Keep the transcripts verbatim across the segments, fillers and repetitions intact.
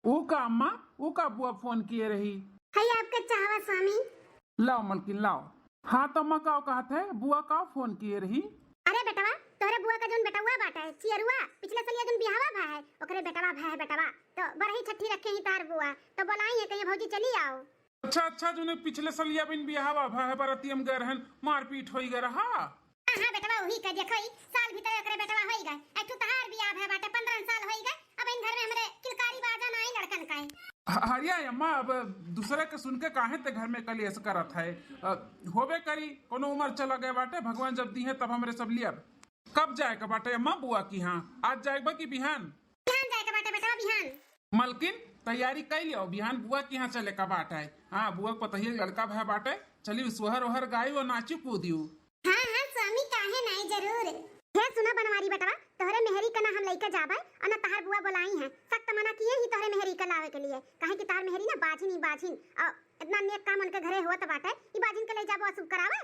ऊ का अम्मा, ऊ का बुआ फोन किए रही? है आपका चाहवा स्वामी। लाओ मलकिन, लाओ। हाँ, तो अम्मा का कहत है, बुआ का फोन किए रही? अरे बेटवा, तोहरे बुआ का जौन बेटवा बाटे, चियरुआ, पिछले सलिया जौन बियाहवा भा है, ओकरे बेटवा भा है बेटवा। तो बरही छठी रखे ही तार बुआ, तो बोलाई है, कहिए भौजी चली आओ। अच्छा, अच्छा, जौने पिछले सलिया बिन बियाहवा भा है, बराती हम गए रहन, मारपीट होई गए रहा। हाँ, हाँ, बेटवा, वही का देखो, ई साल भीतर एकरे बेटवा होई गए। एक ठो तहार बियाह भए बाटे, पन्द्रह साल होई गए। अब इन घर में हमरे किलकारी बाजा नाई लड़कन का है। ह-, हरिया अम्मा, अब दूसरे के सुन के काहे ते घर में कलेश करत है? अ, होबे करी, कोनो उम्र चला गए बाटे, भगवान जब दी है तब हमरे सब लियब। कब जाए के बाटे अम्मा बुआ की यहाँ? आज जाए बा कि बिहान? बिहान जाए के बाटे बेटवा, बिहान। मलकिन, तैयारी कई लियो, बिहान बुआ की यहाँ चले का बाटे। हाँ, बुआ के पतहिया लड़का भए बाटे, चली सोहर ओहर गाई और नाची कूदियो। हाँ, हाँ, स्वामी, काहे नाई, जरूर। हे सुना बनवारी बेटवा, तोहरे मेहरी का ना हम लइके जाबे और ना तहार बुआ बोलाई है। सख्त मना किए ही तोहरे मेहरी का लावे के लिए, काहे कि तहार मेहरी ना बाझिन ही बाझिन, और इतना नेक काम उनके घरे होत बाटे, ई बाझिन के ले जाबो अशुभ करावे?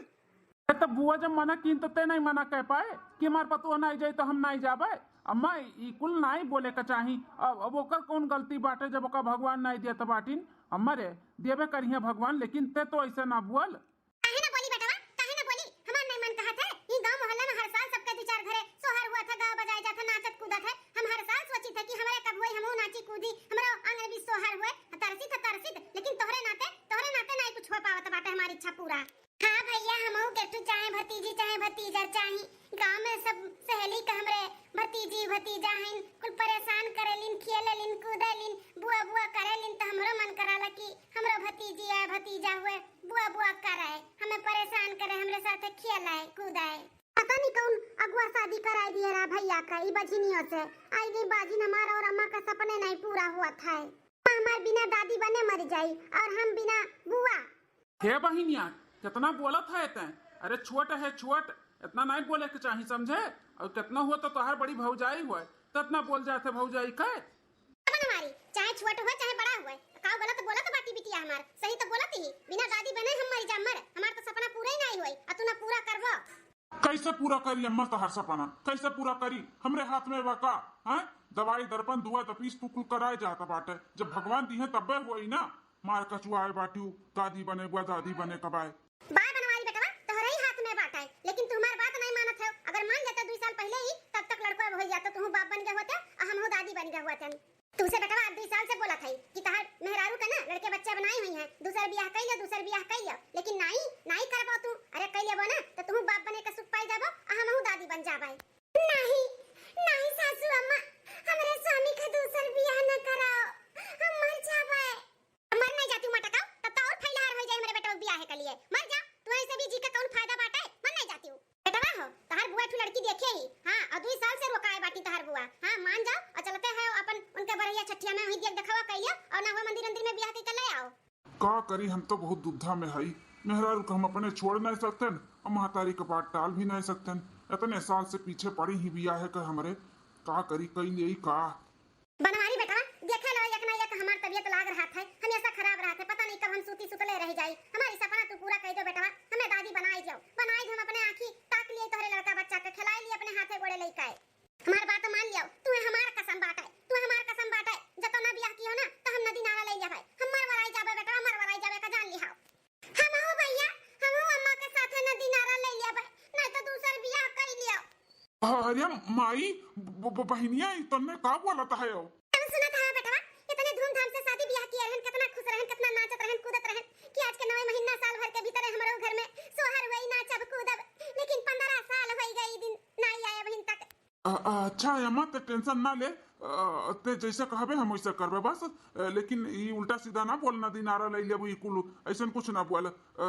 ए, तब बुआ जब मना कीन तो ते नहीं मना कह पाए कि हमार पतोह नहीं जाई तो हम नहीं जाबे। अम्मा, ई कुल नहीं बोले का चाही। अब, अब ओकर कौन गलती बाटे जब ओकर भगवान नहीं दिया तो बाटिन? अम्मा रे, देबे करिहे भगवान, लेकिन ते तो ऐसे ना बोल। काहे ना बोली बेटवा, काहे ना बोली? हमार नहीं मन कहत है। ई गांव मोहल्ला में हर साल सबके दो चार घरे सोहर हुआ था, गाँव बजाए जात है, नाचत कूदत है। हम हर साल सोचित है कि हमरे कब होई, हमहू नाची कूदी, हमरो आंगन भी सोहर हुए। तरसित है, तरसित, लेकिन तोहरे नाते, तोहरे नाते नहीं कुछ हो पावत बाटे हमारी इच्छा पूरा। हाँ भैया, हमहू के ठू चाहे भतीजी, चाहे भतीजा चाही। गांव में सब सहेली के हमरे भतीजी, भतीजा हईन, कुल परेशान करेलिन, खेलेलिन, कूदेलिन, बुआ, बुआ करेलिन, त हमरो मन कराला कि हमरो भतीजी या भतीजा हुए, बुआ बुआ करे, हमें परेशान करे, हमरे साथे खेले, कूदे। पता नहीं कौन अगुआ शादी कराए दिए रहा भैया का, ई बझिनियों से। आई गई बाझिन हमारा और अम्मा का सपने नहीं पूरा हुआ था। हमार बिना दादी बने मर जाई और हम बिना बुआ। हे बहिनिया, कितना बोलत है तैं? अरे छोट है छोट, इतना नहीं बोले के चाही, समझे? और कितना हुआ तो तोहार बड़ी भौजाई हुआ, तो इतना बोल जात है भौजाई के। बनवारी, चाहे छोट हुए चाहे बड़ा हुए, काऊ गलत बोलत बाटी बिटिया हमार, सही तो बोलत ही। बिना दादी बने हम मर जा मर, हमार तो सपना पूरा ही नहीं होई, आ तू ना पूरा करबो। कैसे पूरा करी अम्मा तोहार सपना? कैसे पूरा करी? हमरे हाथ में बा का? हैं? दवाई, दर्पण, दुआ, दपीस तू कुल कराए जात बाटे। जब भगवान दिहे तब्बे होई ना। मार कचुआए बाटिउ, दादी बने बुआ, दादी बने कबाए। बाय बनवारी बेटवा, तोहरे ही हाथ में बाटे, लेकिन तू हमार बात नहीं मानत है। अगर मान लेते दुई साल पहले ही, तब तक लड़को अब हो जाता, तू बाप बन गए होते और हम दादी बन गए होते। तुमसे बेटवा आज दुई साल से बोलत है कि तहार मेहरारू के ना लड़के बच्चा बनाई हुई हैं, दूसर बियाह कई लियो, दूसर बियाह कई लियो, लेकिन नाई, नाई करबो तू। अरे कई लेबो ना तो तू बाप बने के सुख पाई जाबो, आ हमहू दादी बन जाबे। नहीं, नहीं सासू अम्मा, हमरे स्वामी के दूसर बियाह न कराओ, हम मर जाबे। मर नहीं जाती मटकाओ, तब तो और फैलहार हो जाए हमरे बेटवा बियाह के लिए। मर जा, तुम्हारे से भी जी के कौन फायदा बाटे, मर नहीं जाती हूँ। बेटवा हो, तहार बुआ ठू लड़की देखे ही। हाँ, और दुई साल से रोकाए बाटी तहार बुआ। हाँ, मान जाओ और चलते हैं अपन उनके बरहिया छठिया में, वहीं देख देखावा कइलियो और ना हुआ मंदिर अंदिर में बियाह कइके ले आओ। का करी, हम तो बहुत दुविधा में हई। मेहरारू के हम अपने छोड़ नहीं सकतन और महतारी के बात टाल भी नहीं सकतन। इतने साल से पीछे पड़ी ही बियाह के हमरे। का करी, कई लेई का? बनवारी बेटवा, देखे लो, एक ना एक हमार तबियत लाग रहत है, हमेशा खराब रहत है, पता नहीं कब हम सूती सुतले रह जाई। हमारी सपना तू पूरा कर दो बेटवा, हमें दादी बनाई जाओ, बनाई दो, हम अपने आँखी ताक लिए तोहरे लड़का बच्चा के, खिलाई लिए अपने हाथे गोड़े लेके। हमार बात मान लियो, तू हमार कसम बाटे, तू हमार कसम बाटे, जतो ना बियाह कियो ना, तो हम नदी नारा ले जाबे, हम मर वराई जाबे बेटवा, मर वराई जाबे का जान लिहाओ। हमहू भैया, हमहू अम्मा के साथे नदी नारा ले लेबे, नहीं तो दूसर बियाह कर लियो। अरे माई, ब-, ब-, बहिनिया, ई तन्ने का बोलत है हो? हम सुनत है बेटवा, इतने धूमधाम से शादी बियाह किए रहन, कितना खुश रहन, कितना नाचत रहन, कूदत रहन कि आज के नवे महीना साल भर के भीतर हमरो घर में सोहर हुई, नाचब कूदब, लेकिन पन्द्रह साल होई गई दिन नहीं आए बहिन तक। अ, अ, अच्छा अम्मा, ते tension ना ले, अ, ते जैसे कहबे हम वैसे करबे बस। अ, लेकिन ई उल्टा सीधा ना बोल, नदी नारा ले लेबू, ई कुल ऐसन कुछ ना बोल। अ,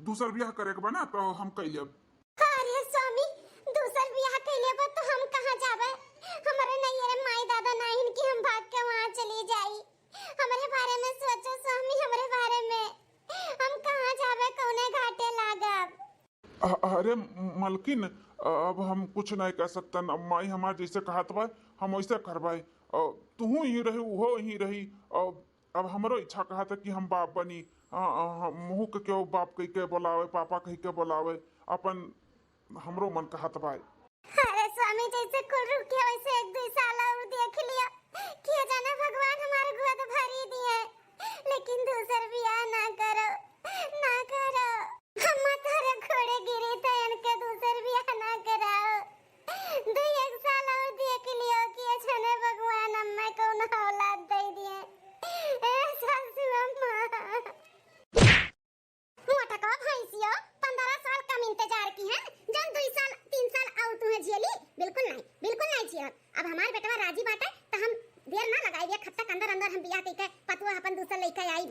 दूसर बियाह करे के बा ना तो हम कई लेब। अरे स्वामी, दूसर बियाह कई लेबो तो हम कहाँ जाबे? हमरे नैहरे माई दादा नाहिन कि हम भाग के वहाँ चली जाई। हमरे बारे में सोचो स्वामी, हमरे बारे में। हम कहाँ जाबे, कौने घाटे लागब? अ-, अरे मलकिन, अब हम कुछ नहीं कह सकतन। अब माई हमार जैसे कहत बा, हम वैसे करबाई। अ, तुहू यहीं रही, उहो यहीं रही। अ, अब हमरो इच्छा कहत है कि हम बाप बनी। अ, अ, हमहू के केहू बाप कह के बोलावे, पापा कह के बोलावे, अपन हमरो मन कहत बा। अरे स्वामी, जैसे कुल रुके वैसे एक दुई साल और देख लिया, किया जाने भगवान हमारे गोद हमार बेटवा राजी बाटे, त हम देर ना लगाई, एक हफ्ता के अंदर अंदर हम बियाह कइके पतोह अपन दूसर लइके आई।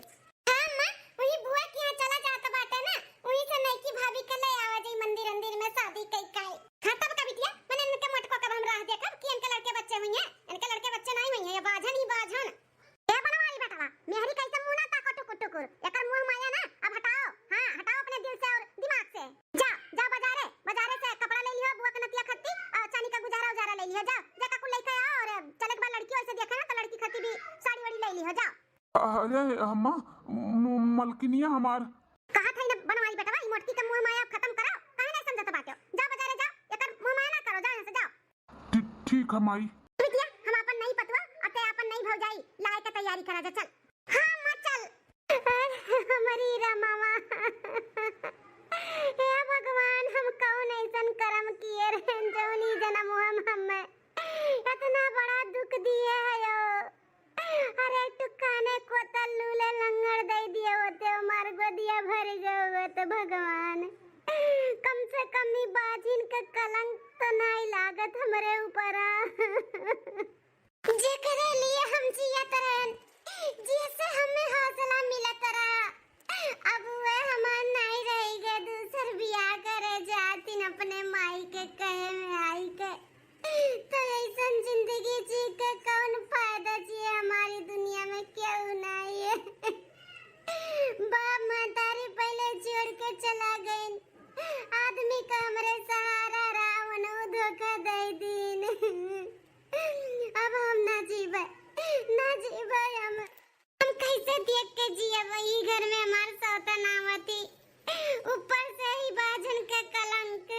हाँ अम्मा, वही बुआ के यहाँ चला जात बाटे ना, वही से नईकी भाभी के ले आवा जाई मंदिर अंदिर में शादी कइके। हाँ तब का बिटिया, मने इनके मोटको कब हम राह देखब कि इनके लड़के बच्चे हुइहैं, इनके लड़के बच्चे नाहीं हुइहैं, ये बाझन ही बाझन। ए बनवारी बेटवा, मेहरी कैसे मुँह ना ताको टुकुर टुकुर, एकर मोह माया ना अब हटाओ, हाँ हटाओ अपने दिल से और दिमाग से। जा, जा बाजारे, बाजारे से कपड़ा ले लिहो, बुआ के नतिया खत्ती और चानी का गुजारा उजारा ले लिहो, जा, जा का कुल लेके आओ और चले के बाद लड़की वैसे देखे ना तो लड़की खत्ती भी साड़ी वाड़ी ले लिहो, जा। अरे अम्मा, म-, मलकिनिया हमार। कहा था ना बनवारी बेटवा, ई मोटकी के मोह माया खत्म करो, काहे नहीं समझत बाटे? जा बाजारे जाओ, एकर मोह माया ना करो, जाओ यहाँ से जाओ। ठी-, ठीक है माई। बिटिया, हम आपन नई पतोह और ते आपन नई भौजाई लाए के तैयारी करा जा, चल। हाँ अम्मा, चल। अरे हमारी रमावा, हे भगवान, हम कौन ऐसन करम किए रहे जौन ई जनमुआ में हमें इतना बड़ा दुख दिए है यो। अरे टुकाने को तल्लूले लंगड़ दे दिए होते, हमार गोदिया भर गए होते भगवान। कम से कम ई बाझिन के कलंक तो नाई लागत हमरे ऊपर। जेकरे लिए हम जियत रहन, जेसे हमें हौसला मिलत रहा, अब वह हमार नाई रही गए, दूसर बियाह करे जातिन अपने माई के कहे में आई के। तो ऐसन जिंदगी जी के कौन फायदा जी, हमारी दुनिया में केहू नाई है। बाप महतारी पहले छोड़ के चला गइन, आदमी का हमरे सहारा रहा, उन्हों धोखा दे दीन। अब हम ना जीबे, ना जीबे हम। हम कैसे देख के जियब? ई घर में हमार सौतन आवती, ऊपर से ही बाझन के कलंक।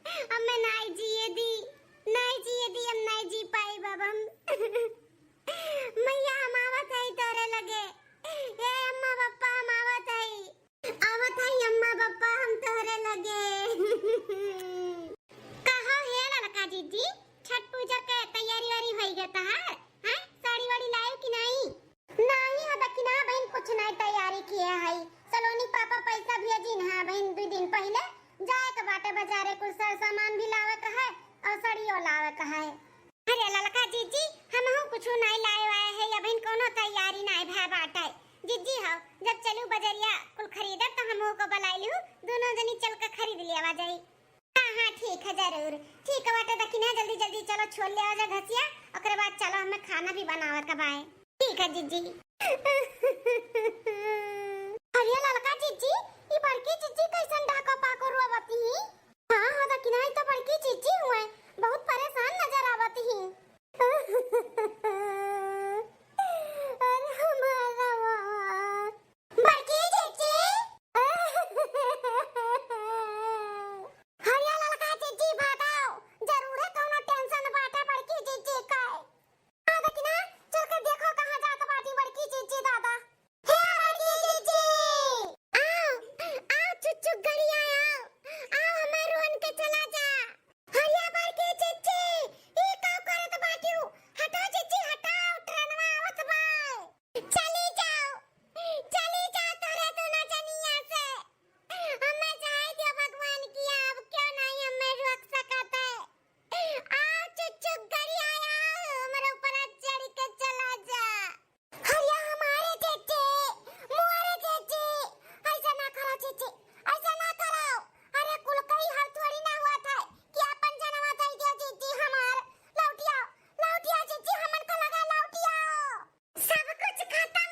अब मैं नाई जिए दी, नाई जिए दी, हम नाई जी पाई बाबा हम। मैया हम आवत हई तोरे लगे, ए अम्मा पप्पा हम आवत हई। आवत हई अम्मा पप्पा हम तोहरे लगे। कहो हे ललका जीजी, छठ पूजा के तैयारी वारी होई गए तहार? हैं? साड़ी वाड़ी लायो कि नाई? नाई हो दकिना बहिन, कुछ नाई तैयारी किए हई। सलोनी पापा पैसा भेजिन हा बहिन, दुई दिन पहिले जाए के बाटे बाजारे, कुछ सर सामान भी लावे के है और साड़ियो लावे के है। अरे ललका जीजी, हमहू कुछ नाई लाए वाए है, अबहिन कोनो तैयारी नाई भए बाटे। जीजी हो, जब चलू बजरिया कुल खरीदब त हमहू को बलाई लिहू, दोनों जनी चल के खरीद लियावा जाई। हाँ हाँ ठीक है जरूर, ठीक है बाटे दकिना, जल्दी जल्दी चलो छोल लियावा जा घसिया, ओकरे बाद चलो हमें खाना भी बनावे के बाए। ठीक है जीजी। अरे ललका जीजी, ई बड़की जीजी कैसन डाको पाको रोवती ही? हाँ हो दकिना, ई तो बड़की जीजी हुए, बहुत परेशान नजर आवत ही। अरे हमारा बड़की जीजी। हरिया ललका जीजी भागाओ, जरूरे कौनो tension बाटे बड़की जीजी का। आ दकिना, चल के देखो कहाँ जात बाटी बड़की जीजी दादा। हे बड़की जीजी! आओ, आओ चुच्चू गरिया आओ, आओ हमार रोहन के चला जा। हरिया बड़की जीजी, ई का करत बाटिउ? हटाओ जीजी, हटाओ, ट्रेनवा आवत बा। चली जाओ, चली जाओ तोरे दुनो जनिया से। हमें जाए दियो भगवान की, अब क्यों नहीं हमें रोक सकत है। आओ चुच्चू गरिया आओ, हमरे ऊपर चढ़ के चला जा। हरिया हमारे जीजी, मोरे जीजी, ऐसा ना करो जीजी, ऐसा ना करो। अरे कुल कई हाल थोड़ी ना हुआ था कि अपन जनवा दे दियो जीजी हमार। लौटिया, लौटिया जीजी, हमन को लगा लौटिया। सब कुछ खत्म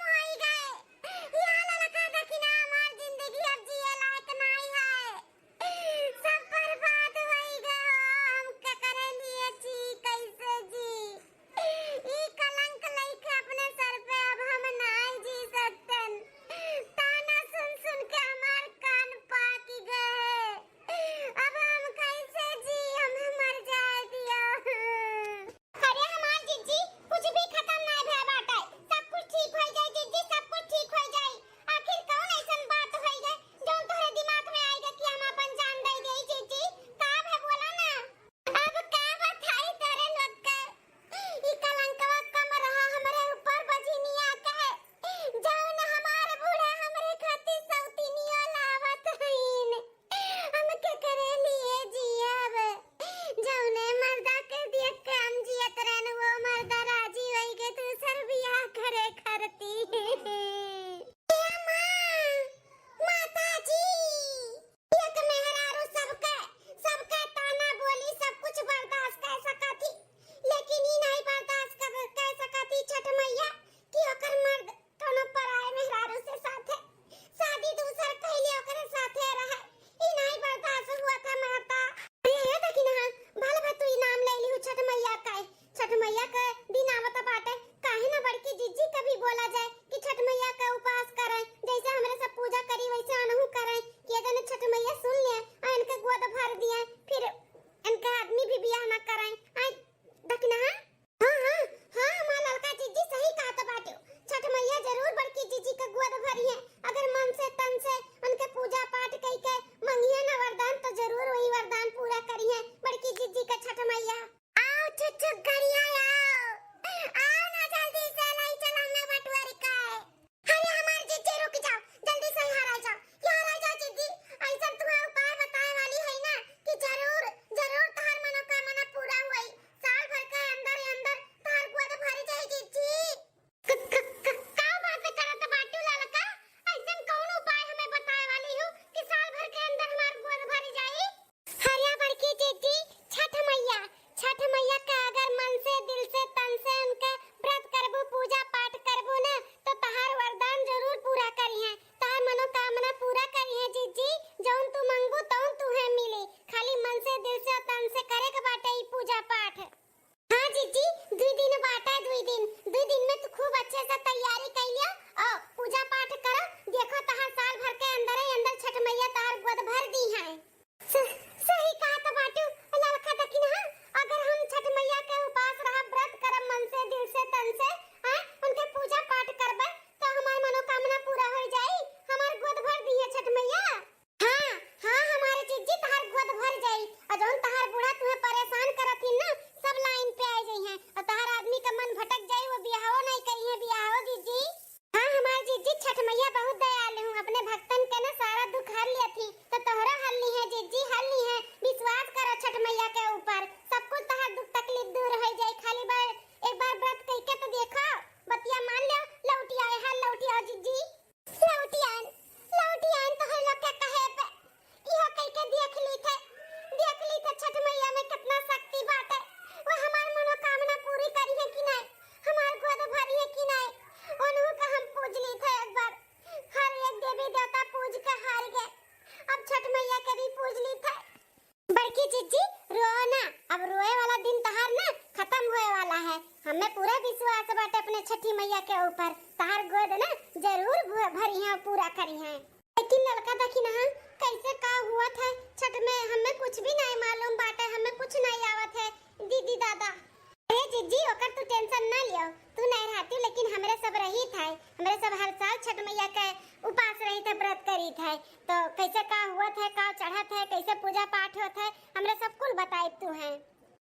दिन आवत बाटे, काहे ना बड़की जिज्जी का भी बोला जाए कि छठ मैया का उपास करें, जैसे हमरे सब पूजा करी वैसे अनहू करें, कि ये जने छठ मैया सुन ले और इनके गोद भर दिए, फिर इनका आदमी भी बियाह ना करें। आई दखिनहा। हाँ, हाँ, हाँ, हमार ललका जिज्जी सही कहत बाटे। छठ मैया जरूर बड़की जिज्जी के गोद भरी है। अगर मन से तन से उनके पूजा पाठ कई के मंगिए ना वरदान, तो जरूर वही वरदान पूरा करी है बड़की जिज्जी के छठ मैया। आओ छुक छुक घड़िया आओ, आओ ना जल्दी से, लाई चल हमने बटुअर के। अरे हमार जिज्जी रुक जाओ, जल्दी से यहाँ आ जाओ, यहाँ आ जाओ जिज्जी। ऐसन तुम्हें उपाय बताए वाली है ना कि जरूर, जरूर तहार मनोकामना पूरा हुई। साल भर के अंदर ही अंदर तहार गोद भर जाई जिज्जी। क-, क-, क-, का बात करत बाटू ललका? ऐसन कौन उपाय हमें बताए वाली हो कि साल भर के अंदर हमार गोद भर जाई? अरे बड़की जिज्जी, छठ मैया, छठ मैया का अगर मन से, दिल से, तन से उनके व्रत करबू, पूजा पाठ करबू ना, तो तहार वरदान जरूर पूरा करिहें, तहार मनोकामना पूरा करिहें जिज्जी। जौन तू मंगबू तौन तुहें मिली, खाली मन से, दिल से, तन से करे के बाटे ई पूजा पाठ। हाँ जिज्जी, दुई दिन बाटे, दुई दिन, दुई दिन में तू खूब अच्छे से तैयारी कर लियो और पूजा पाठ करो। देखो तहार साल भर के अंदर ही अंदर छठ मैया तहार गोद भर दी है। स-, सही कहत बाटू ललका दखिनहा, अगर हम छठ मैया के उपास रहब, व्रत करब मन से, दिल से, तन से, आय, उनके पूजा पाठ करबे, तो हमार मनोकामना पूरा हो जाई, हमार गोद भर दी है छठ मैया। हाँ, हाँ, हमारे जिज्जी तहार गोद भर जाई, और जौन तहार बूढ़ा तुम्हें परेशान करत ही ना, सब लाइन पे आ जाई हैं, और तहार आदमी का मन भटक जाई, वो बियाहो नहीं करी है, बियाहो जिज्जी। हाँ, हमार जिज्जी, छठ मैया बहुत दयालु हूँ, अपने भक्तन के ना सारा दुख हर लेत ही, तो तोहरो हर ली है जिज्जी, हर ली है। विश्वास करो छठ मैया के ऊपर, सब कुछ तहार दुख तकलीफ दूर हो जाई। खाली बार, एक बार व्रत कइके तो देखो, बतिया मान लो, लौटी आए, हर लौटी आओ जिज्जी। लौटी आन, लौटी आन तोहर लोग के कहे पे। इहो कई के देख ली थे, देख ली थे छठ मैया में कितना शक्ति बाटे। वो हमार मनोकामना पूरी करी है कि नहीं, हमार गोद भरी है कि नहीं, उन्हों का हम पूज ली थे एक बार। हर एक देवी देवता पूज के हार गए, अब छठ मैया के भी पूज ली थे। बड़की जिज्जी, रो ना, अब रोए वाला दिन तहार ना खत्म होए वाला है। हमें पूरा विश्वास बाटे अपने छठी मैया के ऊपर, तहार गोद ना जरूर भु-, भरी है, पूरा करी है। लेकिन ललका दखिनहा, कैसे का हुआ था छठ में, हमें कुछ भी नहीं मालूम बाटे, हमें कुछ नहीं आवत है दीदी दादा। अरे जिज्जी, ओकर तू tension ना लियो, तू नहीं रहती लेकिन हमरे सब रही था, हमरे सब हर साल छठ मैया के उपास रही थे, व्रत करी थे, तो कैसे का हुआ थे, का चढ़त है, कैसे पूजा पाठ होत है, हमरे सब कुल बताए तू है।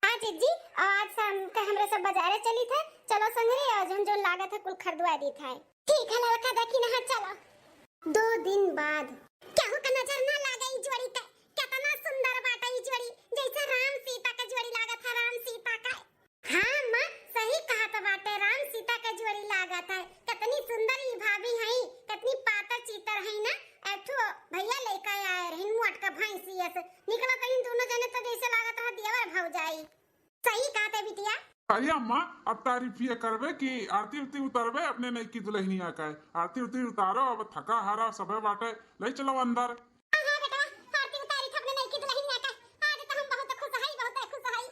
हाँ जिज्जी, और आज शाम के हमरे सब बाजारे चली थे, चलो संगरी, और जौन जौन लागत है कुल खरीदवा दी थे। ठीक है ललका दखिनहा, चलो। दो दिन बाद। केहू का नजर ना लागे ई जोड़ी के, कितना सुंदर बाटे ई जोड़ी, जैसे राम सीता के जोड़ी लागत है, राम सीता का। हाँ अम्मा, सही कहत बाटे, राम सीता के जोड़ी लागत है। कितनी सुंदर ई भाभी हई, कितनी पातर चीतर हई ना। एठो भैया लेके आए रहिन मोटका भैंसिया से, निकलत रहिन दोनों जने तो जैसे लागत रहा देवर भौजाई। सही कहते बिटिया। अरे अम्मा, अब तारीफिया करबे कि आरती उरती उतारबे अपने नईकी दुल्हनिया का? आरती उरती उतारो, अब थका हारा सबे बाटे, ले चलो अंदर। हाँ, हाँ बेटा, आरती उतारी थे अपने नईकी दुल्हनिया का। आज तो हम बहुत खुश हई, बहुत खुश हई।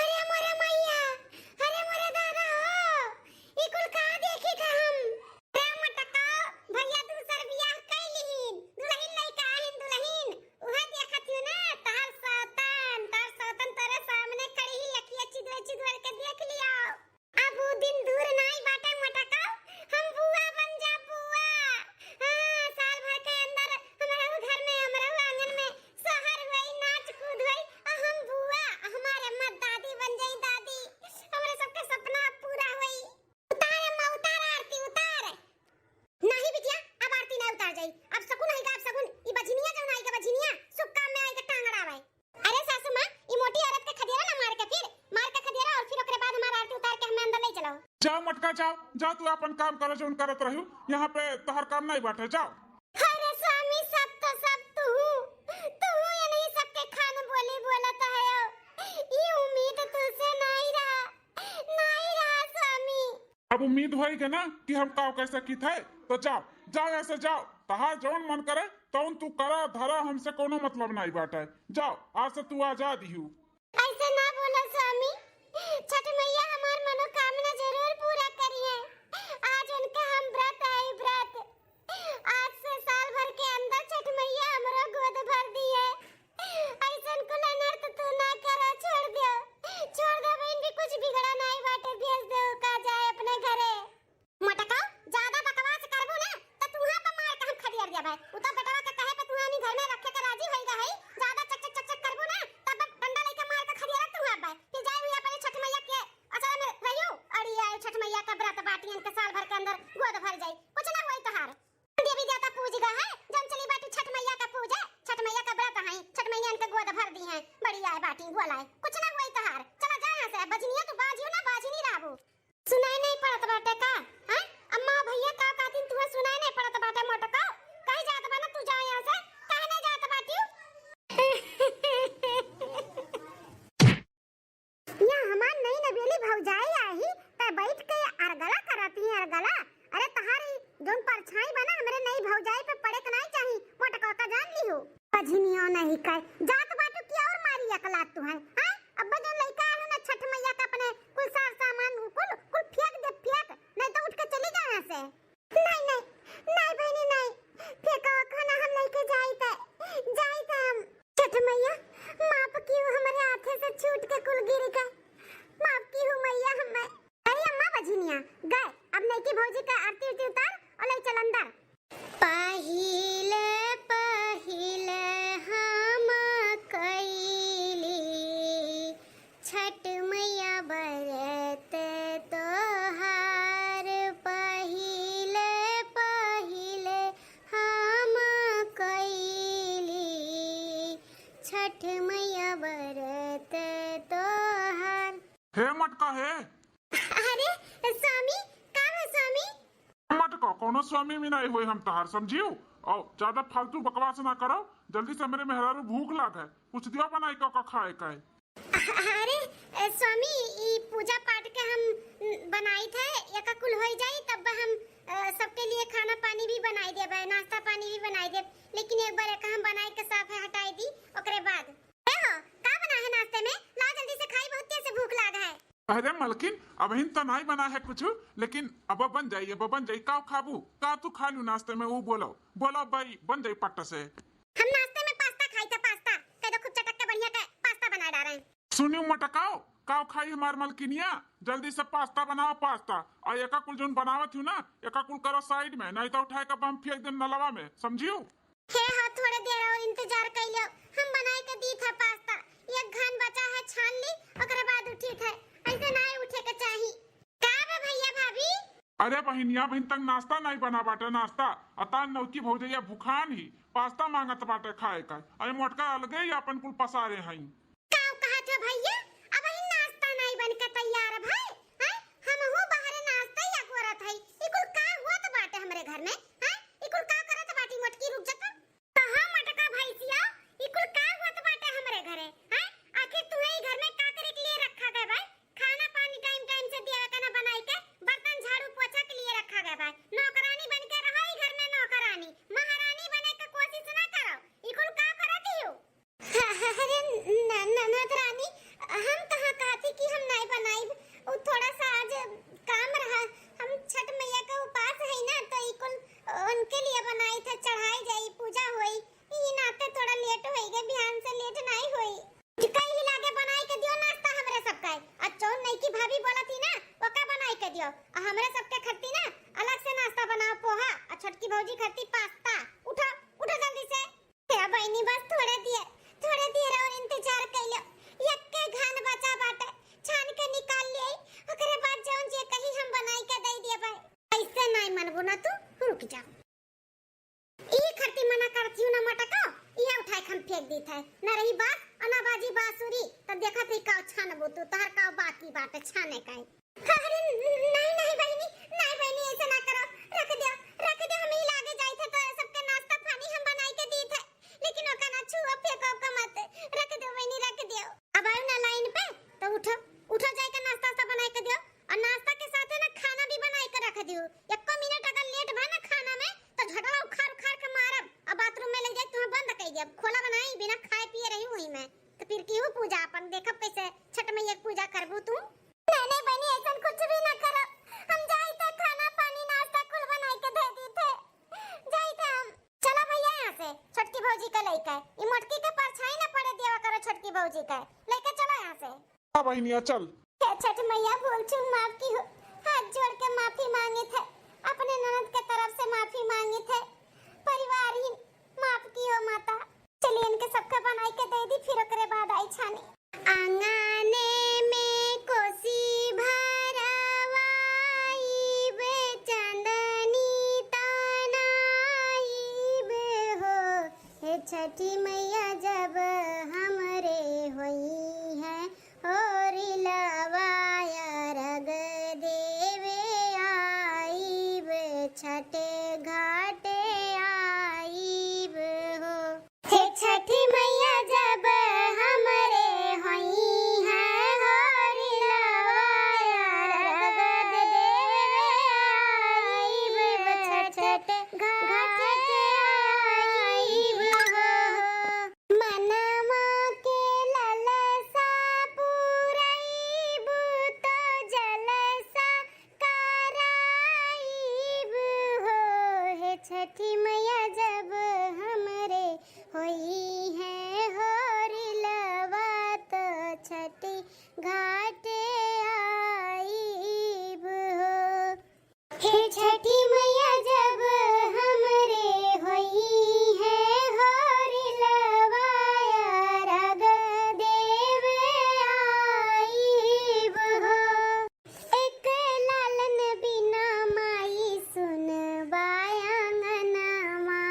अरे मोरे मैया, अरे मोरे दादा हो, ई कुल का देखी था हम? रे मटका, भैया दूसर बियाह कई लिहिन, दुल्हन लइका आहिन दुल्हन, उहे देखत हियो ना, तहार सौतन, तहार सौतन तोरे सामने खड़ी ही, अखिया चिदुर चिदुर के देख लियो। अब उ दिन दूर नाई बाटे मटका, हम बुआ बन जा बुआ। हाँ, साल भर के अंदर हमरहु घर में, हमरहु आंगन में सोहर होई, नाच कूद होई, आ हम बुआ, हमारे अम्मा दादी बन जाई दादी। हमरे सबके सपना अब पूरा होई। उतार अम्मा, उतार आरती, उतार। नाही बिटिया, अब आरती ना उतार जाई। अब सकुन आई का, अब सकुन, ई बझिनिया जौन आई का बझिनिया, शुभ काम में आई का टांग अड़ावे। अरे सासू माँ, ई मोटी औरत के खदेरा ना मार के फिर, मार के खदेरा और फिर ओकरे बाद हमार आरती उतार के हमें अंदर ले चलो। जाओ मटका, जाओ, जाओ, तू अपन काम करो, जौन करत रहू, यहाँ पे तोहर काम नहीं बाटे, जाओ। अरे स्वामी, सब तो सब तू, तू ये नहीं सबके खान बोली बोलत है। ई उम्मीद तुझसे नहीं रहा, नहीं रहा स्वामी। अब उम्मीद होई के ना कि हम काव कैसे की थे, तो जाओ, जाओ यहाँ से जाओ, तहार जौन मन करे तौन तू करा धरा, हमसे कोनो मतलब नहीं बाटे। जाओ, आज से तू आजाद ही हूँ। ऐसे ना बोला स्वामी, छठ मैया हमार मनोकामना जाई, कुछ ना होई तोहार। देवी देवता पूज गए हैं, जौन चली बाटी छठ मैया का पूजे, छठ मैया का व्रत है, छठ मैया इनके गोद भर दी हैं, बढ़िया है बाटी, भोला है, कुछ ना होई तोहार। चला जा यहाँ से, बजनिया तू बाजियो ना, बाजी नहीं रहबू। सुनाई नहीं पड़त बाटे का? हैं? अम्मा भैया का कहतीन, तुहे सुनाई नहीं पड़त बाटे मोटका? कहीं जात बा ना तू, जा यहाँ से, काहे नहीं जात बाटियो? या हमार नई नवेली भौजाई आही, त बैठ के अरगला करत ही, अरगला। अरे तहारी जौन परछाई बा ना, हमरे नई भौजाई पे पड़े के नाई चाही, मोटका का जान लिहू। बझिनियो नहीं कहे, जात बाटू कि और मारी अकलात तू है, हैं? अब्बा जौन लइका आलू ना छठ मैया का अपने कुल सार सामान कुल, कुल फेंक दे, फेंक, नहीं तो उठ के चली जा यहाँ से। नहीं, नहीं, नहीं बहिनी, नहीं। फेंका खाना हम लेके जाइत है, जाइत है हम। छठ मैया, माफ किहू, हमरे हाथे से छूट के कुल गिर गए। माफ किहू मैया हमें। अरे अम्मा बझिनिया, गए। अब नईकी भौजी का आरती उरती उतार और ले चल अंदर। पहिले पहिले हम कइली छठ मैया बरत तोहार, पहिले पहिले हम कइली छठ मैया बरत तोहार। हे मटका हे। अरे स्वामी, का बा स्वामी? मटका, कौनो स्वामी भी नहीं होई हम तहार, समझियो? और ज्यादा फालतू बकवास ना करो, जल्दी से हमरे मेहरारू भूख लाग है, कुछ दियो बनाई का, का खाए का है। अरे, अ, स्वामी, ई पूजा पाठ के हम, न, बनाइत है, एका कुल होई जाई, तब हम, अ, सबके लिए खाना पानी भी बनाई देब, नाश्ता पानी भी बनाई देब, लेकिन एक बार एका हम बनाई के साफ है हटाई दी, ओकरे बाद। ए हो, का बना है नाश्ते में? लाओ जल्दी से खाई, बहुत तेज से भूख लाग है। अरे मलकिन, अबहिन तो नाई बना है कुछ, लेकिन अब बन जाई, अब बन जाई। का खाबू? का तू खा लू नाश्ते में? वो बोलो, बोलो भाई, बन जाई पट्ट से। हम नाश्ते में पास्ता खाई थे, पास्ता। कह दो खूब चटक के बढ़िया के पास्ता बना डारे हैं। सुनियो मटकाओ, का खाई हमार मलकिनिया? जल्दी से पास्ता बनाओ, पास्ता। और एका कुल जोन बनावत हूँ ना, एका कुल करो साइड में, नहीं तो उठाए का बम फेंक दे नलवा में, समझियो? हे हो, थोड़े देर और इंतजार कइलो, हम बनाए के दी था पास्ता। एक घान बचा है, छान ली, ओकरे बाद उठी थे। ऐसे नाई उठे के चाही। का बे भैया भाभी? अरे बहिनिया, अबहिन तक नाश्ता नाई बना बाटे, नाश्ता। अतान नौकी भौजैया भुखान ही, पास्ता मांगत बाटे खाए का। अरे मोटका अलगे ही अपन कुल पसारे हई। का कहत है भैया? अबहिन नाश्ता नाई बन के तैयार भाई। हैं? हमहू बाहरे नाश्ता ही अगोरत हई। ई कुल का होत बाटे हमरे घर में? हैं? ई कुल का करत बाटी मोटकी, रुक जा तो। कहाँ मटका भैंसिया, ई कुल का होत बाटे हमरे घरे, हैं? आखिर तुहे ई घर में का करे के लिए रखा गए भाई? खाना पानी टाइम टाइम से दिया के ना बनाई के, बर्तन झाड़ू पोछा के लिए रखा गए भाई। नौकरानी बन के रहो ई घर में, नौकरानी, महारानी बने के कोशिश ना करो। ई कुल का करत हियो? अरे न-, ननद रानी, हम कहाँ कहती कि हम नाई बनाइब, उ थोड़ा सा आज काम रहा, हम छठ मैया का उपास है ना, तो ई कुल उनके लिए बनाई थे, चढ़ाई जाई, पूजा होई, ई नाते थोड़ा लेट होई गए, बिहान से लेट नाई होई। कहीं लागे बनाई के दियो नाश्ता हमरे सबका, आ चौन नईकी भाभी बोला थी ना, ओका बनाई के दियो, आ हमरे सबके खरती ना अलग से नाश्ता बनाओ, पोहा, आ छोटकी भौजी खरती पास्ता। उठो, उठो जल्दी से। हे बहिनी, बस थोड़े देर, थोड़े देर और इंतजार कइलो। यक्के घान बचा बाटे, छान के निकाल लियाई, ओकरे बाद जौन जे कही हम बनाई के दे देबै। ऐसे नाई मनबू ना तू, रुक जा। ई खरती मना करती हूँ ना मटको, इहे उठाए के हम फेंक दी थे। ना रही बास और ना बाजी बांसुरी, तो देखत ही का छानबू तू, तोहर का बाकी बाटे छाने का। अरे, नहीं, नहीं बहिनी, नहीं बहिनी, ऐसे ना करो, रख दो, रख दो, हम ही लागे जाई थे तो सबके नाश्ता पानी हम बनाई के दी थे, लेकिन ओका ना छुओ, फेंको ओका मत, रख दो बहिनी, रख दो। अब आयो ना लाइन पे, तो उठो, उठो जाए के नाश्ता वास्ता बनाई के दियो, और नाश्ता के साथ है ना खाना भी बनाई के रख दियो। एको मिनट अगर लेट भा ना खाना में, तो झटवा उखाड़ उखाड़ के मारब, और बाथरूम में ले जाए तुम्हें बंद कर दिया। खोला बनाई बिना खाए पिए रही हुई मैं, तो फिर की हो पूजा अपन, देखब कैसे छठ मैया के पूजा करबू तू। नहीं, नहीं बहिनी, ऐसन कुछ भी ना करो। हम जाई त खाना, पानी, नाश्ता कुल बनाई के दे दी थे। जाई त हम। चलो भैया यहाँ से, छोटकी भौजी के लेके। ई मोटकी के परछाई ना पड़े देवा करो छोटकी भौजी के। लेके चलो यहाँ से। हाँ बहिनिया, चल। हे छठ मैया, भूल चूक माफ की हो। हाथ जोड़ के माफी मांगी थे। अपने ननद के तरफ से माफी मांगी थे। परिवार ही माफ की हो माता। चलिए इनके सबका बनाई के दे दी, फिर ओकरे बाद आई छानी। आंगने में कोसी भरवाई बे चंदनी छठी मैया जब हमरे होइहैं होरी लवा, अरग देवे आइब, छठ घाटे आइब हो। हे छठी मैया जब हमरे होइहैं होरी लवा, अरग देवे आइब, छठ घाटे आइब हो। मनवा के ललसा पुरइबू तो जलसा कराइब हो। हे छठी मैया जब हमरे होइहैं होरी लवा, तो छठी घाटे आइब हो। हे छठी मैया जब हमरे होइहैं होरी लवा, अरग देवे आइब हो। एक लालन बिना माई सुन बा आंगनवा,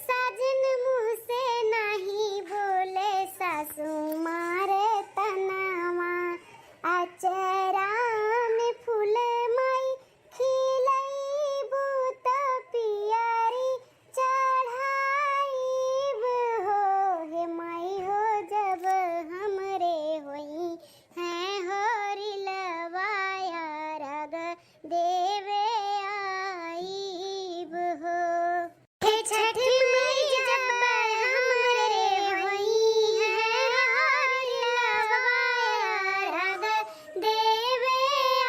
साजन मुँह से नाहीं बोले सासु मारे तनवा। अचरा में फूल माई खिलइबू त पियरी चढ़ाइब हो। हे माई हो जब हमरे होइहैं होरी लवा, अरग देवे आइब हो। हे छठी मैया जब हमरे होइहैं होरी लवा, अरग देवे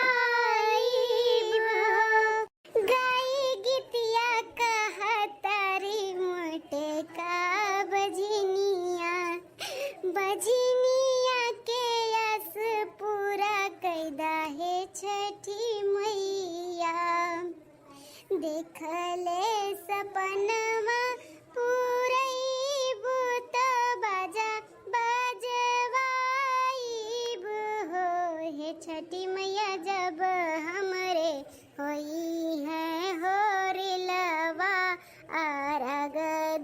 आइब हो। गाई गीतिया कहतारी मोटे का बजनिया, बजनिया के आस पूरा कइदा हे छठी मैया। देखले सपनवा पूरइबू त बाजा बजवाइब हो। हे छठी मैया जब हमरे होइहैं होरी लवा, अरग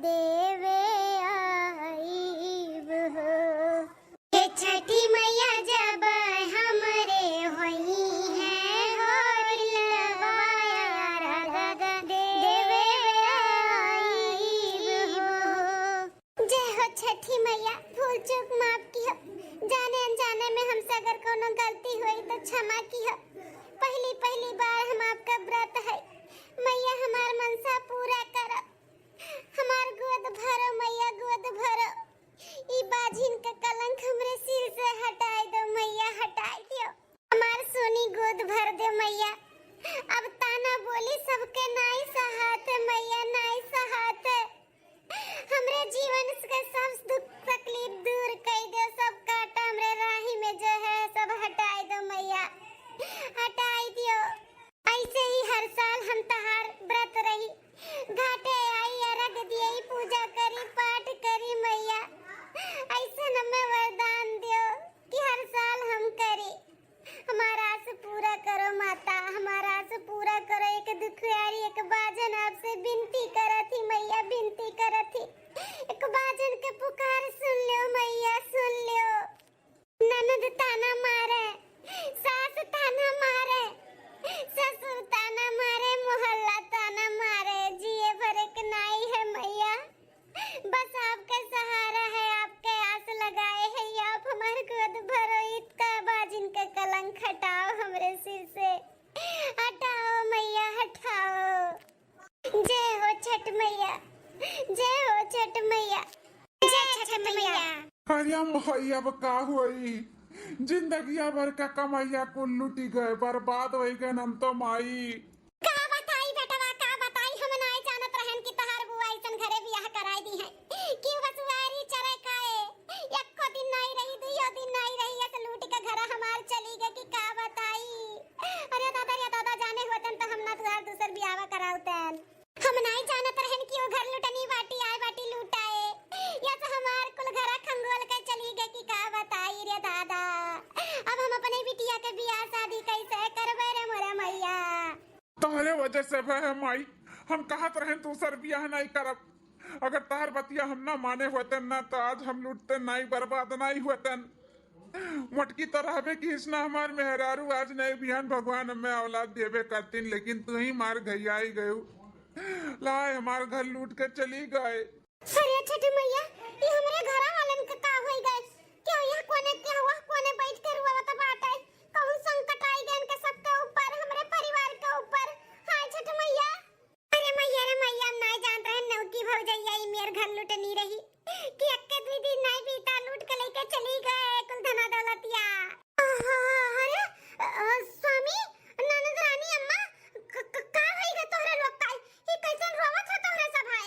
देवे आइब हो। हे छठी मैया जब हमरे होइहैं होरी लवा, अरग देवे आइब हो। जय हो छठी मैया, भूल चूक माफ किहो, जाने अनजाने में हमसे अगर कउनो गलती होई तो क्षमा किहो। पहली पहली बार हम आपका व्रत है, मैया हमार मनसा पूरा करो, हमार गोद भरो मैया, गोद भरो। ई बाझिन का कलंक हमरे सिर से हटाइ दो मैया, हटाइ दियो। हमार सोनी गोद भर दे मैया। अब ताना बोली सबके नाई सहात मैया, नाई सहात। हमरे जीवन के सब दुख तकलीफ दूर कइ दे, सब कांटा हमरे राही में जो है सब हटाइ दो मैया, हटाइ दियो। ऐसे ही हर साल हम तहार व्रत रही, घाटे आई, अरग दियई, पूजा करी, पाठ करी मैया। ऐसे हमें वरदान दियो कि हर साल हम करी। हमार आस पूरा करो माता, हमार आस पूरा करो। एक दुखियारी, एक बाझिन आपसे विनती करत ही मैया, विनती करत ही। एक बाझिन के पुकार सुन लो मैया, सुन लो। ननद ताना मारे, सास ताना मारे, ससुर ताना मारे, मोहल्ला ताना मारे, जिए भरे के नाई है मैया। बस आपके सहारा है, आपके आस लगाए है, आप हमार गोद भरो, इतका बाझिन का कलंक हटाओ हमरे सिर से, हटाओ मैया, हटाओ। जय हो छठ मैया, जय हो छठ मैया, जय छठ मैया। अरे माई, अब का होई? जिंदगिया भर का कमइया कुल लुटी गए, बर्बाद होइ गए हम तो माई। का बताई बेटवा, का बताई, हम नाई जानत रहन कि तहार बुआ अइसन घरे बियाह कराई दिहैं कि बसुआरी चरे खाए, एको दिन नाई रही, दुइयो दिन नाई रही, अस लूट के घर हमार चली गए कि का बताई। अरे दादा, रे दादा, जाने होतन तो हम ना तुहार दूसर बियाह कराउतन। हम नाई जानत रहन कि ओ घर लुटनी बाटी, आए बाटी लूटाए। या तो हमार कुल घरा खंगोल के चली गए कि का बताई रे दादा। अब हम अपने बिटिया के बियाह शादी कैसे करबे रे मोरे मैया? तोहरे वजह से भय है माई, हम कहत रहन दूसर बियाह नाई करब। अगर तहर बतिया हम ना माने होतन ना, तो आज हम लूटते नाई, बर्बाद नाई होतन। मोटकी तो रहबे की इसना हमार मेहरारू, आज नाई बिहान भगवान हमें औलाद देबे करतीन, लेकिन तू ही मार घइयाई गयू। लाए हमार घर लूट के चली गए। अरे छठी मैया, ई हमरे घरा वालन के का होई गए? केहू यहाँ कोने, केहू वह कोने बैठ के रोवत बाटे। कौन संकट आई गए इनके सबके ऊपर, हमरे परिवार के ऊपर? हाय छठी मैया। अरे मैया रे मैया, हम नाई जानत रहन नौकी भौजैया ई मेर घर लुटनी रही कि एक्के दुई दिन नाई बीता, लूट के लेके चली गए कुल धना दौलतिया। अरे, अ, स्वामी, ननद रानी अम्मा, क-, क-, का होई गे तोहरे लोग का? ई कैसन रोवत है तोहरे सब है?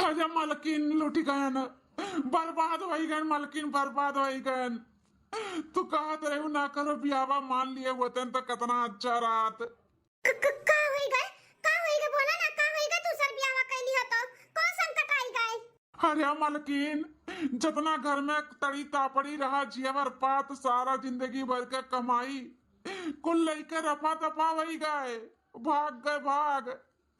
अरे मलकिन, लुटि गयन, बर्बाद होई गयन मलकिन, बर्बाद होई गयन। तू कहत रहू ना करो बियावा, मान लिए होतन तो कितना अच्छा रहत। क-, क-, का होई गए? का होई गए? बोला ना, का होई गए? दूसर बियावा कैली हो तो कौन संकट आई गए? अरे मलकिन, जतना घर में तड़ी तापड़ी रहा, जियवर पात, सारा जिंदगी भर के कमाई, कुल लइके रफा दफा होई गए, भाग गए, भाग।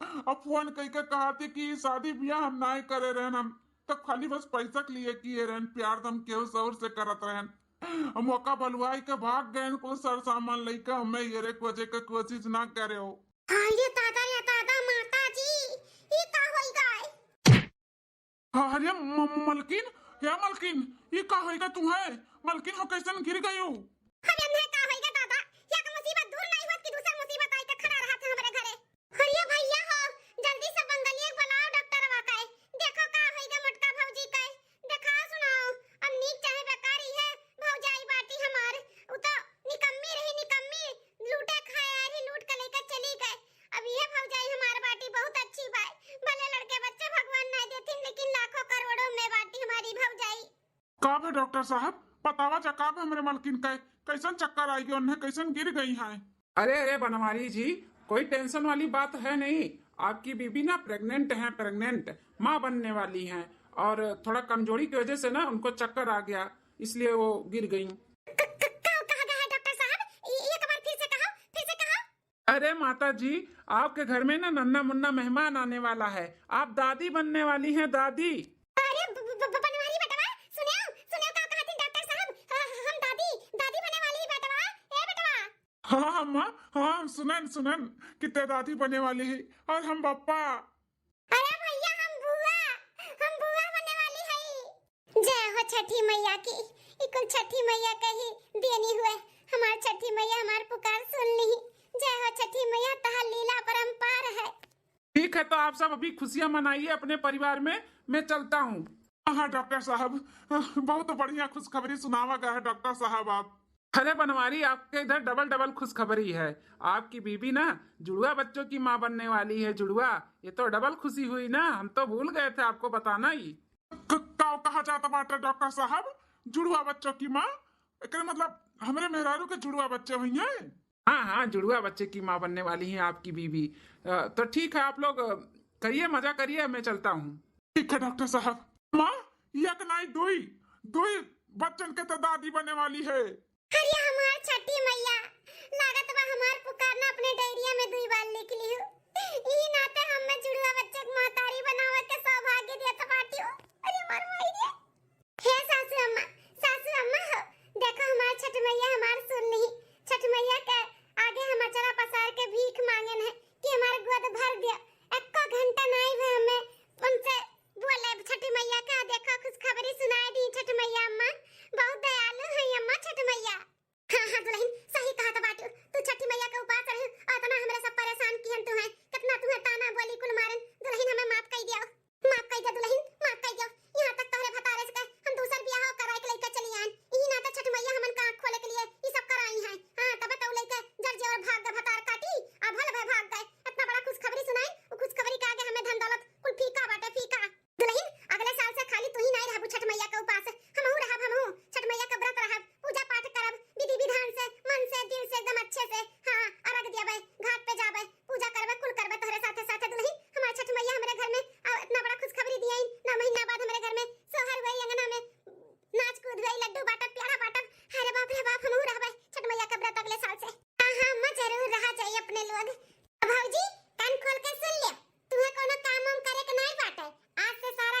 अब फोन कइके कहती कि शादी बियाह हम नाई करे रहन, हम तो खाली बस पैसा के लिए किए रहन, प्यार तो हम केहू सौर से करत रहन। अब मौका भलुआई के भाग गए, कुल सर सामान लइके हमें ये रे खोजे के कोशिश ना करे हो। हाँ, ये दादा, ये दादा, माता जी, ये का होई गए? हाँ, अरे म-, म-, मलकिन, हे मलकिन, ये का होई गए तुम्हें? मलकिन हो कैसन गिर गई हो? अरे नहीं, का होई गए दादा, या का मुसीबत दूर नहीं होत कि दूसर मुसीबत आई के खड़ा रहा था हमरे घरे। अरे भैया हो, जल्दी से बंगलिया के बुलाओ डॉक्टरवा के। देखो का होई गए मोटका भौजी के। देखाओ सुनाओ, अब नीक चाहे बेकार इहे भौजाई बाटी हमार। उ तो निकम्मी रही, निकम्मी, लूटे खाए आ रही, लूट के लेके चली गए। अब इहे भौजाई हमार बाटी बहुत अच्छी बाय। भले लड़के बच्चे भगवान ना देथिन, लेकिन लाखों करोड़ों में बाटी हमारी भौजाई। का भे डॉक्टर साहब, बतावा जा का भे हमरे मलकिन के, कैसन चक्कर आई गए उन्हें, कैसन गिर गई हैं? अरे, अरे बनवारी जी, कोई टेंशन वाली बात है नहीं। आपकी बीबी ना प्रेग्नेंट हैं, प्रेग्नेंट, माँ बनने वाली हैं, और थोड़ा कमजोरी की वजह से ना उनको चक्कर आ गया, इसलिए वो गिर गई। क-, क-, का कहा गया है डॉक्टर साहब? ये, एक बार फिर से कहो, फिर से कहो। अरे माता जी, आपके घर में ना नन्ना मुन्ना मेहमान आने वाला है, आप दादी बनने वाली हैं, दादी। अरे ब-, ब-, ब-, बनवारी बेटवा, सुनेओ, सुनेओ का कहत हैं डॉक्टर साहब, ह-, ह-, हम दादी, दादी बने वाली बेटवा, ए बेटवा। हाँ, हाँ, माँ, हाँ, हम सुनन, सुनन कि ते दादी बने वाली है और हम बप्पा। अरे भैया, हम बुआ, हम बुआ बने वाली है। जय हो छठी मैया की, ई कुल छठी मैया के ही देनी हुए। हमार छठी मैया हमार पुकार सुन ली। जय हो छठी मैया, तहार लीला अपरंपार है। ठीक है, तो आप सब अभी खुशियां मनाइए अपने परिवार में, मैं चलता हूँ। हाँ डॉक्टर साहब, बहुत बढ़िया खुशखबरी सुनावा गया है डॉक्टर साहब आप। अरे बनवारी, आपके इधर डबल डबल खुशखबरी है। आपकी बीबी ना जुड़वा बच्चों की माँ बनने वाली है, जुड़वा। ये तो डबल खुशी हुई ना, हम तो भूल गए थे आपको बताना ही। क-, का कहा जाता बाटे डॉक्टर साहब, जुड़वा बच्चों की माँ? एकरे मतलब हमरे मेहरारू के जुड़वा बच्चे हुई हैं? हाँ, हाँ, जुड़वा बच्चे की माँ बनने वाली हैं आपकी बीबी। अ, तो ठीक है, आप लोग, अ, करिए, मजा करिए, मैं चलता हूँ। ठीक है डॉक्टर साहब। माँ, एक नाई दुई, दुई बच्चन के तो दादी बने वाली है। अरे हमार छठी मैया, लागत बा हमार पुकार ना अपने डायरिया में दुई बार लिख लिहु। ई नाते हमें जुड़वा बच्चे के महतारी बनावे के सौभाग्य देत बाटियो। अरे हमार माई रे। हे सासू अम्मा, सासू अम्मा हो, देखो हमार छठ मैया हमार सुन ली। छठ मैया के आगे हम अचरा पसार के भीख मांगन है कि हमार गोद भर दियो। एको घंटा नाई भे हमें उनसे बोले छठ मैया का। देखो खुशखबरी सुनाई दी छठ मैया अम्मा, बहुत दयालु है अम्मा छठ मैया। हाँ, हाँ दुलहिन, सही कहत बाटू। तू छठी मैया के उपास रही और इतना हमरे सब परेशान किहन तू है, कितना तू है ताना बोली कुल मारन। दुलहिन हमें माफ कई दियो, माफ कई दियो दुलहिन, माफ कई दियो। यहाँ तक तोहरे भतारे से हम दूसर बियाह कराए के लइका चली आन। इही नाते छठ मैया हमन का आँख खोले के लिए ई सब कराई है। हाँ, तबे तो लइके जर जेवर भाग गए भतार काटी, आ भल भय भाग गए। इतना बड़ा खुशखबरी सुनाई, वो खुशखबरी के आगे हमें धन दौलत कुल फीका बाटे, फीका। दुलहिन, अगले साल से खाली तू ही नाई रहबू छठ मैया के उपास, हमहू रहब, हमहू छठ मैया के व्रत रहब, पूजा पाठ करब, विधि विधान से, मन से, दिल से, एकदम अच्छे से। हाँ, अर्घ दियाबे, घाट पे जाबे, पूजा करबे, कुल करबे तोहरे साथे साथे दुलहिन। हमार छठ मैया हमरे घर में, आ, इतना बड़ा खुशखबरी दियाइन, नौ महीना बाद हमरे घर में सोहर हुए, अंगना में नाच कूद हुए, लड्डू बांटब, प्याड़ा बांटब। अरे बाप रे बाप, हमहू रहबे छठ मैया के व्रत अगले साल से। हाँ, हाँ, अम्मा जरूर रहा जाई अपने लोग। भौजी, कान खोल के सुन ले, तुम्हें कोनो काम वाम करे के नहीं बाटे। आज से सारा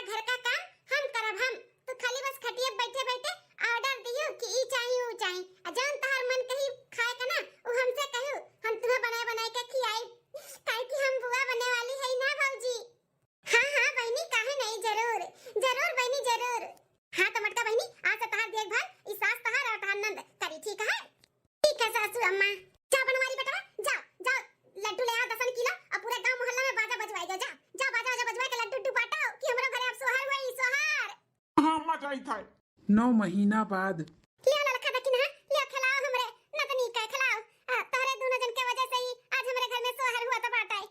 नौ महीना बाद। लियो ललका दखिनहा, लियो खेलाओ हमरे नतनी का खेलाओ। आ, तोहरे दुनो जन के वजह से ही आज हमरे घर में सोहर हुआ तो बाटे।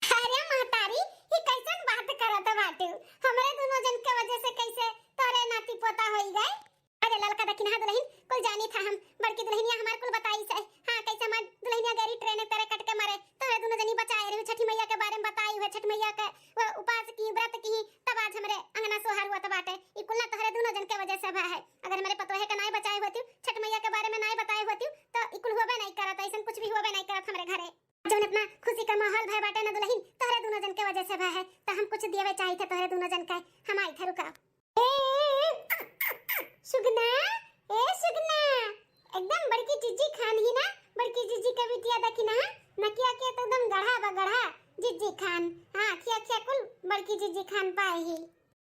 अरे महतारी, ये कैसन बात करत बाटू? हमरे दुनो जन के वजह से कैसे तोहरे नाती पोता होई गए? अरे ललका दखिनहा दुलहिन, कुल जानी था हम, बड़की दुलहिनिया हमार कुल बताई से। हाँ, कैसे हमार दुलहिनिया गैरी ट्रेन तरे कट के मरे, तोहरे दुनो जनी बचाए रही, छठी मैया के बारे में बताई हुए, छठ मैया के वो उपास की, व्रत की, तब आज हमरे अंगना सोहर हुआ तो बाटे। ई कुल ना तोहरे दुनो जन के वजह से भा है। अगर हमरे पतोहे के नाई बचाए होती, छठ मैया के बारे में नाई बताए होती, तो ई कुल होबे नहीं करत, ऐसन कुछ भी होबे नहीं करत हमरे घरे। जौन इतना खुशी का माहौल भय बाटे ना दुलहिन, तोहरे दुनो जन के वजह से भय है, तो हम कुछ देवे चाहित है तोहरे दुनो जन के। हम आई थे, रुका। ए, सुगना, ए सुगना, एकदम बड़की जिज्जी खान ही ना, बड़की जिज्जी का बिटिया दखिनहा, नकिया के तो एकदम गढ़ा बा गढ़ा, जिज्जी खान। हाँ, खिया खिया कुल बड़की जिज्जी खान पाए ही।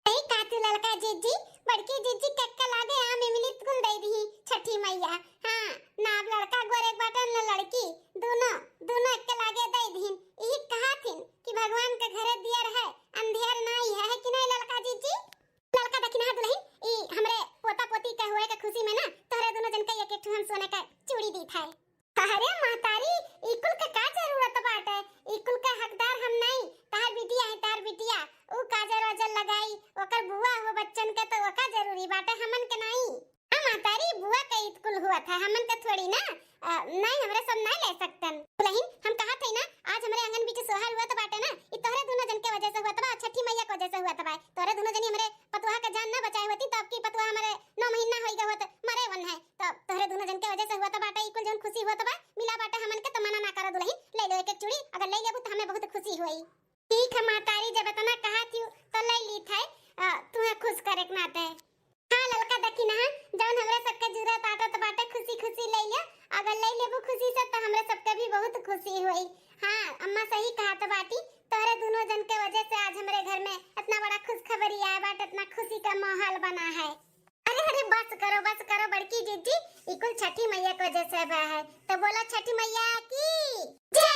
सही कहा तू ललका जिज्जी, बड़की जिज्जी के एक्के लागे आम इमली कुल दे दी छठी मैया। हाँ, ना अब लड़का गोरे बाटन ना लड़की, दोनों, दोनों एक्के लागे दे दीन। यही कहा थिन कि भगवान के घरे दियर है, अंधियर नाई है, है कि नहीं ललका जिज्जी? ललका दखिनहा दुलहिन, ई हमरे पोता पोती के हुए के खुशी में ना तोहरे दोनों जन के एक एक ठो हम सोने का चूड़ी दी था। अरे महतारी, ई कुल के का जरूरत बाटे? ई कुल के हकदार हम नहीं, तार बिटिया है, तार बिटिया। ऊ काजर वाजर लगाई, ओकर बुआ हो बच्चन के, तो ओका जरूरी बाटे, हमन के नहीं। हाँ महतारी, बुआ के ई कुल हुआ था, हमन के थोड़ी ना। अ, नहीं, हमरे सब नहीं ले सकतन। दुलहिन, हम कहा थे ना, आज हमरे आंगन बीच सोहर हुआ तो बाटे ना, ई तोहरे दोनों जन के वजह से हुआ तो बा, छठी मैया के वजह से हुआ तो बा। तोहरे दोनों जनी हमरे पतुआ के जान ना बचाए होती, तो अब की पतुआ हमरे नौ महीना होई गए होत, मरे वन है। तो तोहरे दोनों जन के वजह से हुआ तो बाटे, ई कुल जौन खुशी हुआ तो बा, मिला बाटे हमन के, तो मना ना करो दुलहिन, ले लो एक एक चूड़ी, अगर ले लेबू तो हमें बहुत खुशी होई। ठीक है महतारी, जब इतना कहा थी तो ले ली थे, अ, तुम्हें खुश करे के नाते। हाँ ललका दखिनहा, जौन हमरे सबके जरूरत आटत बाटे खुशी खुशी ले लियो, अगर ले लेबू खुशी से तो हमरे सबके भी बहुत खुशी होई। हाँ अम्मा सही कहा तो बाटी, तोहरे दोनों जन के वजह से आज हमरे घर में इतना बड़ा खुशखबरी आया बाटे, इतना खुशी का माहौल बना है। अरे अरे बस करो बस करो बड़की जिज्जी, ई कुल छठी मैया के वजह से भा है, तो बोलो छठी मैया की जय।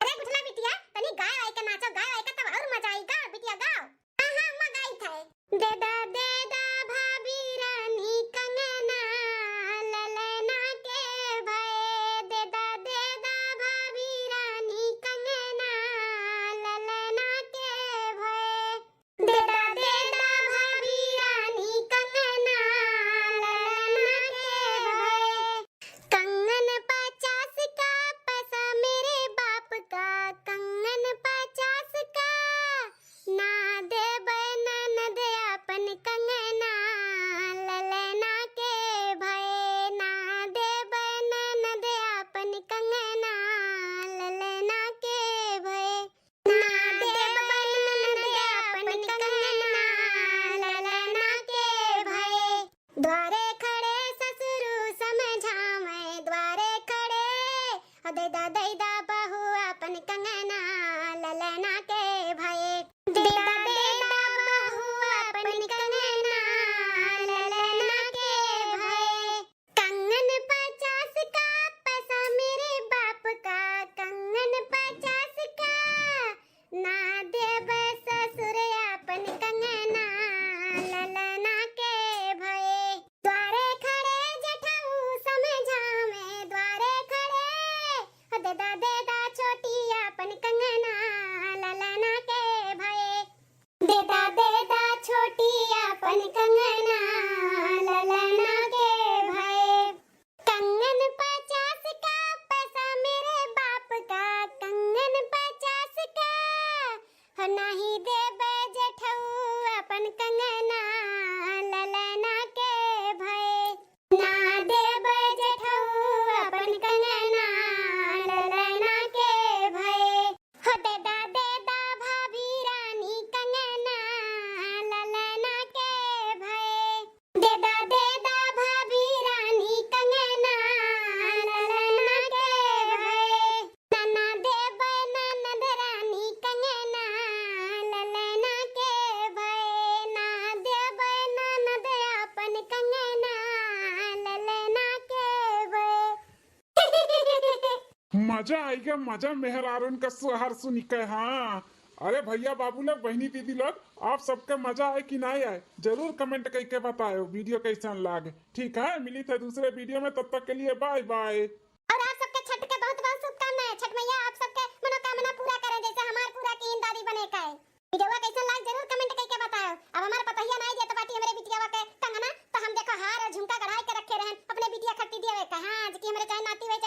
अरे गुठला बिटिया, तनी गाय वाय के नाचो, गाय वाय के तब और मजा आई, गाओ बिटिया गाओ। हाँ हाँ अम्मा गाई थे। देदा देदा भाभी रानी कंगना, ललना के भये, देदा देदा भाभी रानी कंगना, ललना के भये। देदा देदा भाभी रानी कंगना, ललना के भये। कंगन पचास का, पैसा मेरे बाप का, कंगन पचास का, ना देबै ननद आपन कंगना, ललना के भये, ना देबै ननद आपन कंगना, ललना के भये। ना देबै ननद आपन कंगना, ललना के भये। द्वारे खड़े ससुरु समझावै, द्वारे खड़े, ओ देदा देदा बहू आपन कंगना, ललना के भये। देदा देदा बहू आपन कंगना, ललना के भये। कंगन पचास का, पैसा मेरे बाप का, कंगन पचास का, ना देबै ससुर आपन कंगना, ललना के भये। द्वारे खड़े जेठऊ समझावै, द्वारे खड़े, हो देदा देदा छोटी आपन कंगना, ललना के भये। देदा देदा छोटी आपन कंगना, ललना के भये। कंगन पचास का, पैसा मेरे बाप का, कंगन पचास का, हो नाही देबै जेठऊ आपन कंगना, ललना के भये। ना देबै जेठऊ आपन कंगना, ललना के भये। हो देदा देदा भाभी रानी कंगना, ललना के भये। देदा देदा भाभी रानी कंगना, ललना के भये। ना देबै ननद रानी कंगना, ललना के भये। ना देबै ननद आपन कंगना, ललना के भये। मजा आइगा, मजा मेहरारून का सोहर सुनी के। हाँ, अरे भैया बाबू लोग, बहिनी दीदी लोग, आप सबके मजा आए कि नाहीं आए, जरूर comment कइके बतायो video कइसन लागे। ठीक है, मिली थे दूसरे video में, तब तक के लिए bye bye। और आप सबके छठ के बहुत बहुत शुभकामनाएं। छठ मैया आप सबके मनोकामना पूरा करें, जैसे हमार पूरा कीन दादी बने का है। Video कइसन लाग जरूर comment कइके बतायो। अब हमार पतहिया नाहीं देत बाटी हमरे बिटियावा के कंगना, तो हम देखो हार और झुमका गढ़ाई के रखे रहन अपने बिटिया खरीदी दियावे का। हाँ, आज की हमरे चाहे नाती हुए,